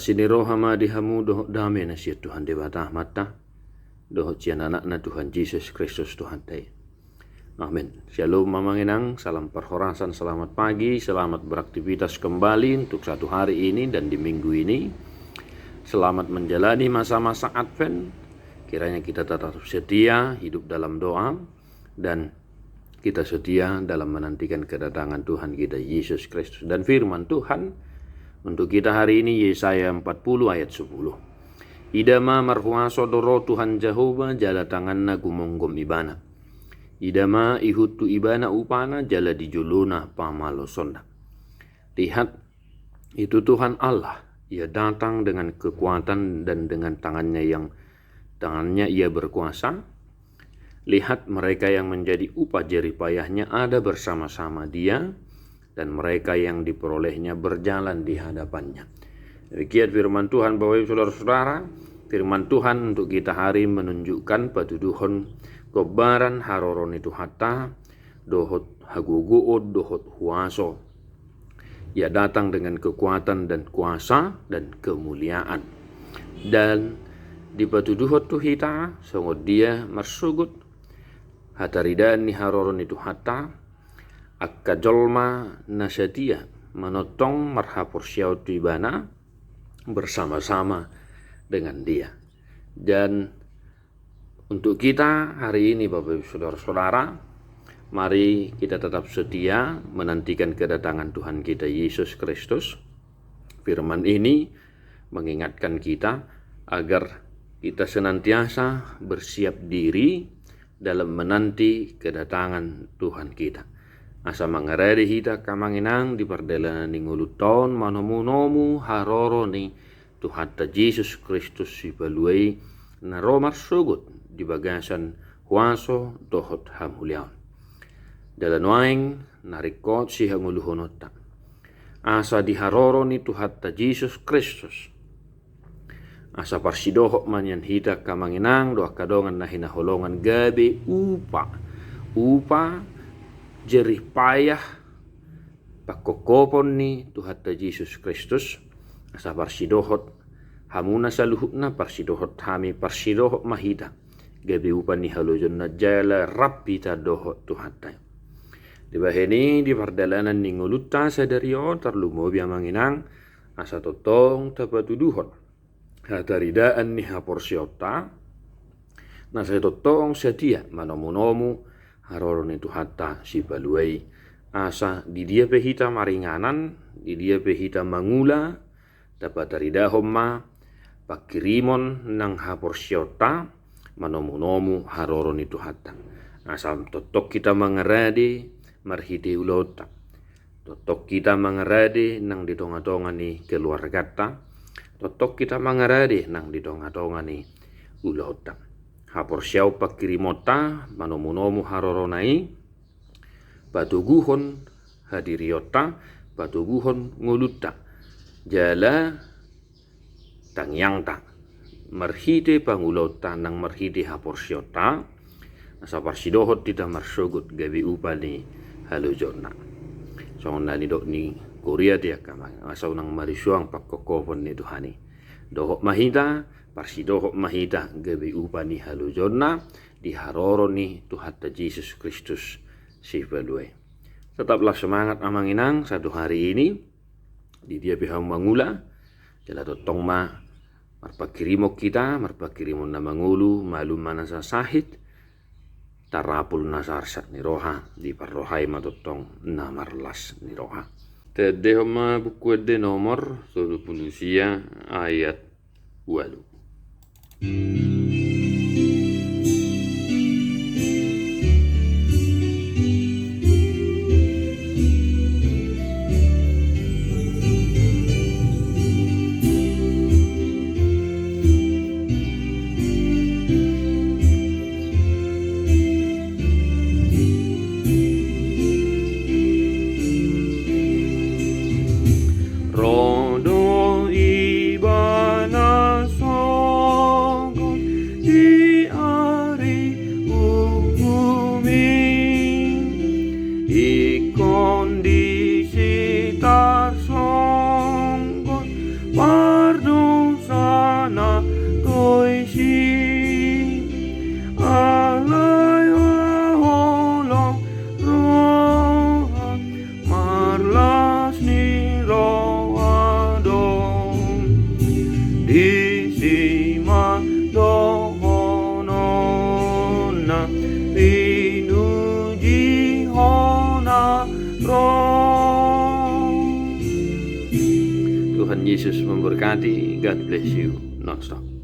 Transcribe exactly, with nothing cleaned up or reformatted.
Asi ni roha ma di hamu dohot dame na sian Tuhan Debata Amanta dohot sian Anakna Tuhan Jesus Kristus Tuhanta i. Amen. Syalom amang inang, salam parhorasan, selamat pagi, selamat beraktivitas kembali untuk satu hari ini dan di minggu ini. Selamat menjalani masa-masa Advent. Kiranya kita tetap setia hidup dalam doa dan kita setia dalam menantikan kedatangan Tuhan kita Yesus Kristus. Dan firman Tuhan untuk kita hari ini, Yesaya empat puluh ayat sepuluh. Ida ma, marhuaso do Roh Tuhan Jahowa, jala tanganna gumonggom Ibana. Ida ma, ihut tu Ibana upana, jala di jolona pamalosonna. Lihat, itu Tuhan Allah, Ia datang dengan kekuatan dan dengan tangannya yang, tangannya Ia berkuasa. Lihat, mereka yang menjadi upah jerih payahnya ada bersama-sama Dia, dan mereka yang diperolehnya berjalan di hadapannya. Demikian firman Tuhan, Bapak Ibu Saudara-saudara. Firman Tuhan untuk kita hari menunjukkan patuduhon gombaran haroro ni Tuhanta, dohot hagogoon, dohot huaso. Ia datang dengan kekuatan dan kuasa dan kemuliaan. Dan dipatuduhon tu hita songon dia marsogot hataridaan ni haroro ni Tuhanta, angka jolma na satia manongtong marhaporseaon tu Ibana bersama-sama dengan Dia. Dan untuk kita hari ini, Bapak Ibu Saudara-saudara, mari kita tetap setia menantikan kedatangan Tuhan kita Yesus Kristus. Firman ini mengingatkan kita agar kita senantiasa bersiap diri dalam menanti kedatangan Tuhan kita. Asa mangarade hita angka amang inang di pardalanan ni ngolunta on manomu-nomu haroro ni Tuhanta Jesus Kristus Sipalua i na ro marsogot di bagasan huaso dohot hamuliaon. Jala nuaeng na ringkot sihangoluhononta, asa di haroro ni Tuhanta Jesus Kristus, asa parsidohot ma nian hita angka amang inang dohot angka dongan na hinaholongan gabe upa, upa jerih payah pangkophopon ni Tuhanta Jesus Kristus, asa parsidohot hamuna saluhutna, parsidohot hami, parsidohot ma hita gabe upa ni halojoonna jala rap hita dohot Tuhanta. Dibahen i di pardalanan ni ngolunta sadari on, tarlumobi amang inang, asa tongtong tapatuduhon hataridaan ni haporseaonta, na sai tongtong satia manomu-nomu haroro ni Tuhanta Sipalua i. Asa di dia pe hita maringanan, di dia pe hita mangula, tapataridahon ma pangkirimon nang haporseaonta manomu-nomu haroro ni Tuhanta. Asa tongtong hita mangarade marhite ulaonta. Tongtong hita mangarade nang di tonga-tonga ni keluarganta. Tongtong hita mangarade nang di tonga-tonga ni ulaonta. Haporseaon pangkirimonta manomu-nomu harorona i patoguhon hadirionta, patoguhon ngolunta. Jala tangiangta, marhite pangulaonta nang marhite haporseaonta, asa parsidohot hita marsogot gabe upa ni halojoonna. Songon na nidok ni Korintus i angka amang, asa unang marisuang pangkophopon ni Tuhan i. Dohot ma hita, parsidohot ma hita gabe upa ni halojoonna di haroro ni Tuhanta Jesus Kristus Sipalua i. Tetaplah semangat amang inang satu hari ini. Di dia pe hamu mangula, jala tongtong ma marpangkirimon hita, marpangkirimon na mangolu, malum ma na sasahit, tarapul na saarsak ni roha, diparrohai ma tongtong na marlas ni roha. Taendehon ma Buku Ende nomor tolu pulu sia ayat ualu. Ro do Ibana sogot di ari uhum i, ingkon disi tarsonggot pardo Alai holong roha, marlas ni roha do, disi ma dohononna, pinuji hona ro. Tuhan Yesus memberkati. God bless you. Nonstop.